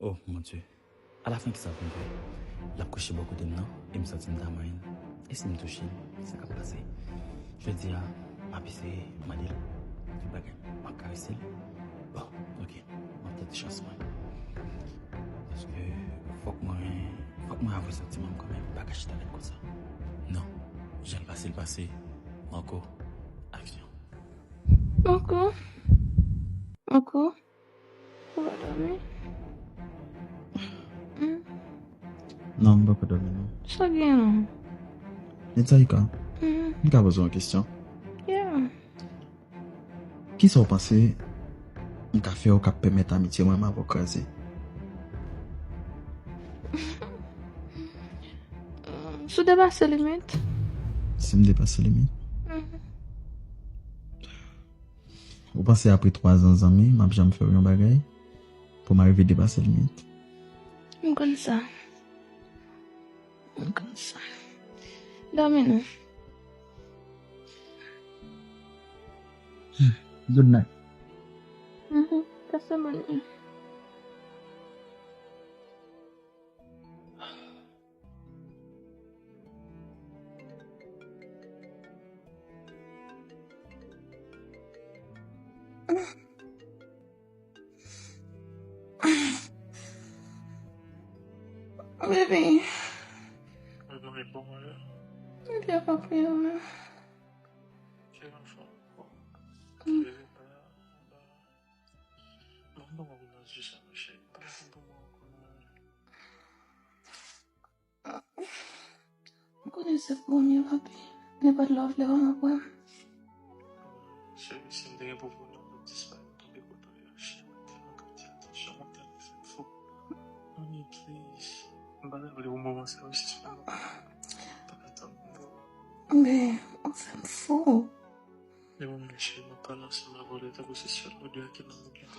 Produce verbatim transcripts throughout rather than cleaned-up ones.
Oh, mon Dieu. Alafen, kisa pou m fè? L ap kouche bò kote m nan, e m santi m ta manyen l. E si m touche l, sa k ap pase? Jodi a, m ap eseye mande l tout bagay. M ap karese l. Bon, ok, m ap tante chans mwen. Paske fòk mwen, fòk mwen avwe santiman m kanmenm. M pa ka chita ret konsa. Non, jan l pase, l pase. Marco, aksyon. Marco. Marco. Ou pa dòmi? Hmm? Non, m poko dòmi, non. Sa gen, non? Nitsaika, hmm, m ka poze w yon kesyon? Yeah. Kisa w panse m ka fè w k ap pèmèt amitye mwen m avè w kraze? Si w depase limit. Si m depase limit? Mhm. Ou panse apre twa zan zanmi, m ap janm fè w yon bagay pou m arive depase limit? M konn sa. M konn sa. Dòmi non. Good night. Mhm. Pase bonn nuit. Bebe. Bebe, pa priye, non. M konnen se pou w mye, papi. Nenpòt lè w vle w ap wè m. Cheri, si m te gen pou pwoblèm, m t ap disparèt tonbe kote w ye. Shit, mwen tèlman ka di atansyon, mwen tèlman fè m fou. Mwen please, m pa ta vle pou moman sa yo sispann. M pa ka tann pou. Men, ou fè m fou. Li menm li cheri, m ap pale ansanm avè w, li tankou se sèl nou de a ki nan mond lan.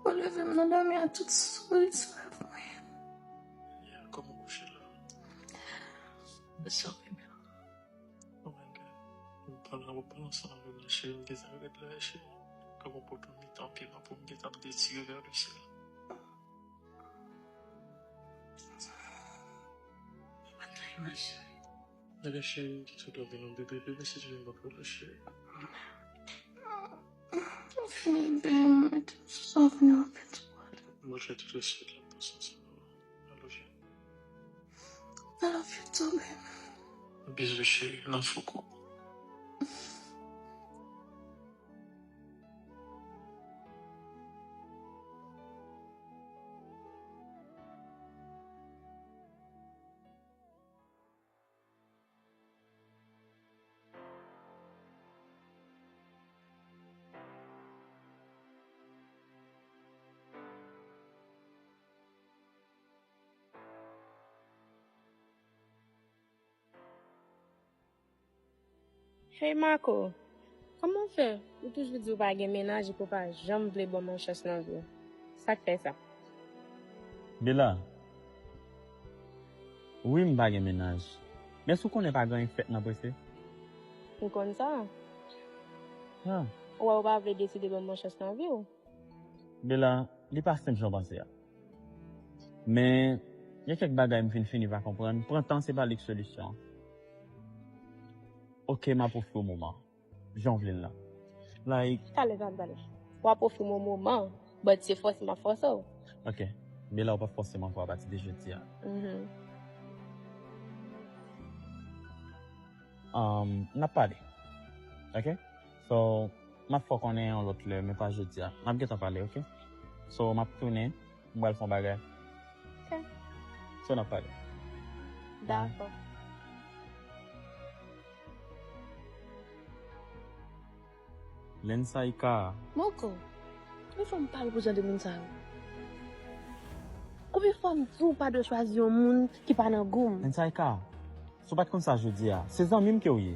Ou leve m nan dòmi a, tout souri sou lèv mwen. Yeah, kòman w kouche la? Sorry, man. Oh my God. M pale, m pale ansanm avè w la, cheri, m gentan ret la, cheri. Kòman w pote yon mitan pye m an pou m gentan ap detire vè le syèl. Mwen ta imajine. Bebe cheri, kite w dòmi non, bebe, bebe, si tu veux, m ap rele cheri. Ou fini bebe, mete m sou sa, ou vini rapid sou pale. Mwen fè tout respè la, m panse ansanm avè w. I love you. I love you too, baby. Bizou cheri, nan foukou. Hey Marco, kòman w fè? Ou toujou di w pa gen mennaj epi w pa janm vle ban m yon chans nan vi w. Sa k fè sa? Bella, wi, m pa gen mennaj. Men èske w konnen pa gen anyen k fèt nan prese? M konn sa. Ah. Ou wè, ou pa vle deside ban m yon chans nan vi w. Bella, li pa senp jan w panse a. Men, gen kèk bagay m fin fini pa konprann. Pran tan, se pa li k solisyon an. Ok, m ap ofri w moman. Jan w vle l la. Like. Talè, talè, talè. W ap ofri m yon moman, but se fòse m ap fòse w. Ok. Bella, ou p ap fòse m ankò apati de jodi a. Mhm. Um, n ap pale. Ok? So, m ap fè w konnen yon lòt lè, men pa jodi a. N ap gentan pale, ok? So, m ap tounen, m pral fè yon bagay. Ok. So, n ap pale. Dakò. Lensaika. Moko, konbyen fwa m pale pou jan de moun sa yo? Konbyen fwa m di w pa dwe chwazi yon moun ki pa nan gou m? Lensaika, si w pa t konn sa jodi a, se zanmi m ke w ye.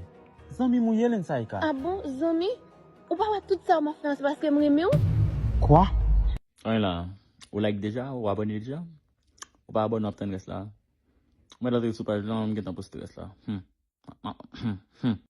Zanmi m ou ye, Lensaika. A bon, zanmi? Ou pa wè tout sa yo m ap fè an se paske m renmen w? Kwa? Anyen la, ou like deja, ou abòne deja? Ou pa abòne, w ap tann rès la. Ou mèt antre sou paj lan, m gentan poste rès la. Hmm. Hmm, hmm, hmm.